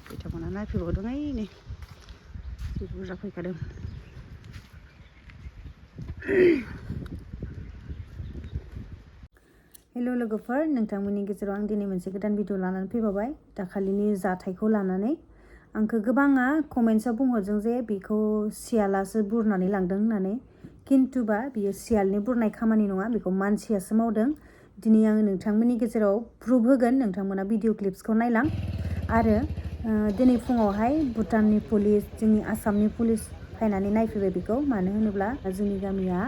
बिथांमोना नायफैबावदोंहाय नै जि बुरजा फैखादों। हेल' लोगोफोर, नोंथांमोननि गेजेराव आं दिनै मोनसे गोदान भिडिअ लानानै फैबावबाय। दाखालिनि जाथायखौ लानानै आंखौ गोबाङा कमेन्ट्सआव बुंहरदों जे बेखौ सियालासो बुरनानै लांदों होननानै, खिन्थुबा बियो सियालनि बुरनाय खामानि नङा, बेखौ मानसियासो मावदों। दिनै आङो नोंथांमोननि गेजेराव प्रुफ होगोन, नोंथांमोना भिडिअ क्लिप्सखौ नायलां। आरो दिनै फुङावहाय भुटाननि पुलिस, जोंनि आसामनि पुलिस फैनानै नायफैबाय बेखौ। मानो होनोब्ला जोंनि गामिया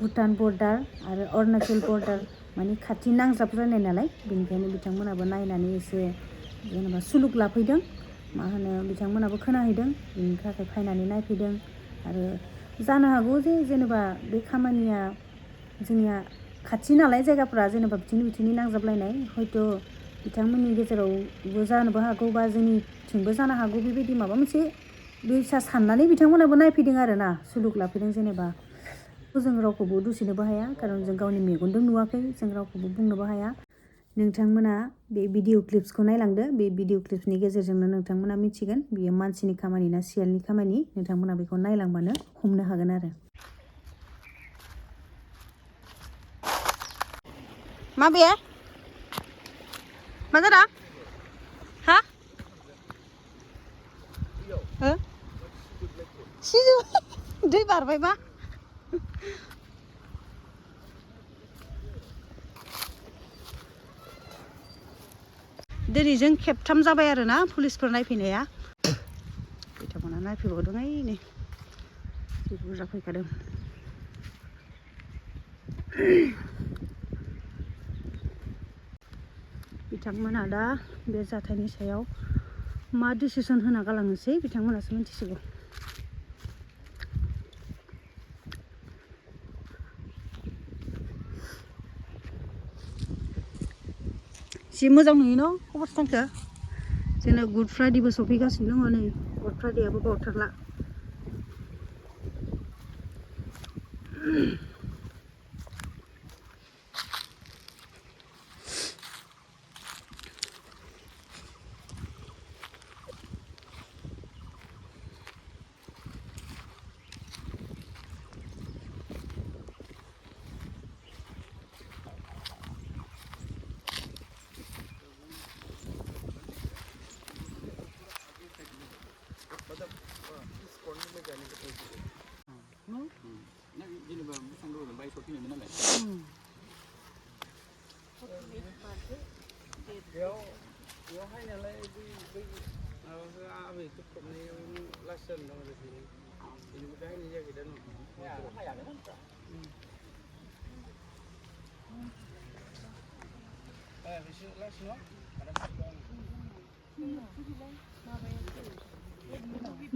भुटान बर्डार आरो अरुणाचल बर्डार माने खाथि नांजाबलायनाय नालाय, बेनिखायनो बिथांमोनाबो नायनानै एसे जेनेबा सुलुग लाफैदों। मा होनो, बिथांमोनाबो खोनाहैदों, बेनि थाखाय फैनानै नायफैदों। आरो जानो हागौ जे जेनेबा बे खामानिया जोंनिया खाथि नालाय जायगाफ्रा, जेनेबा बिथिंनि नांजाबलायनाय, हयथ' बिथांमोननि गेजेरावबो जानोबो हागौ बा जोंनिथिंबो जानो हागौ, बेबायदि माबा मोनसे बैसा साननानै बिथांमोनाबो नायफैदों आरो ना, सुलुग लाफैदों। जेनेबा जों रावखौबो दुसिनोबो हाया, खारन जों गावनि मेगनजों नुवाखै, जों रावखौबो बुंनोबो हाया। नोंथांमोना बे भिडिअ क्लिप्सखौ नायलांदो। बे भिडिअ क्लिप्सनि गेजेरजोंनो नोंथांमोना मिथिगोन बियो मानसिनि खामानि ना सियालनि खामानि। नोंथांमोना बेखौ नायलांबानो हमनो हागोन आरो। मा बे? मा जादों? हा? हो? सिजौ दै बारबाय मा? दिनैजों खेबथाम जाबाय आरो ना पुलिसफोर नायफैनाया। बिथांमोना नायफैबावदोंहाय नै जि बुरजा फैखादों। बिथांमोना दा बे जाथायनि सायाव मा डिसिसन होना गालांनोसै बिथांमोनासो मिथिसिगौ। जि मोजां नुयो न' खबरस्थानखौ। जोंना गुड फ्राइडेबो सफैगासिनो दङ नै, गुड फ्राइडेआबो बावथारला।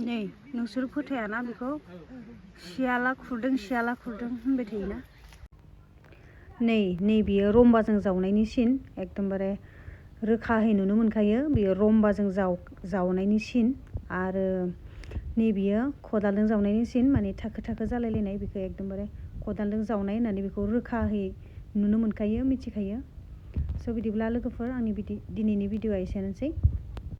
नै नोंसोर फोथायाना बेखौ सियाला खुरदों होनबाय थायोना। नै बियो रम्बाजों जावनायनि सिन, एकदमबारे रोखाहै नुनो मोनखायो बियो रम्बाजों जावनायनि सिन। आरो नै बियो खदालजों जावनायनि सिन, माने थाखो थाखो जालायलायनाय, बेखौ एकदमबारे खदालजों जावनाय होननानै बेखौ रोखाहै नुनो मोनखायो, मिथिखायो। स' बिदिब्ला लोगोफोर, आंनि दिनैनि भिडिअआ एसेनोसै।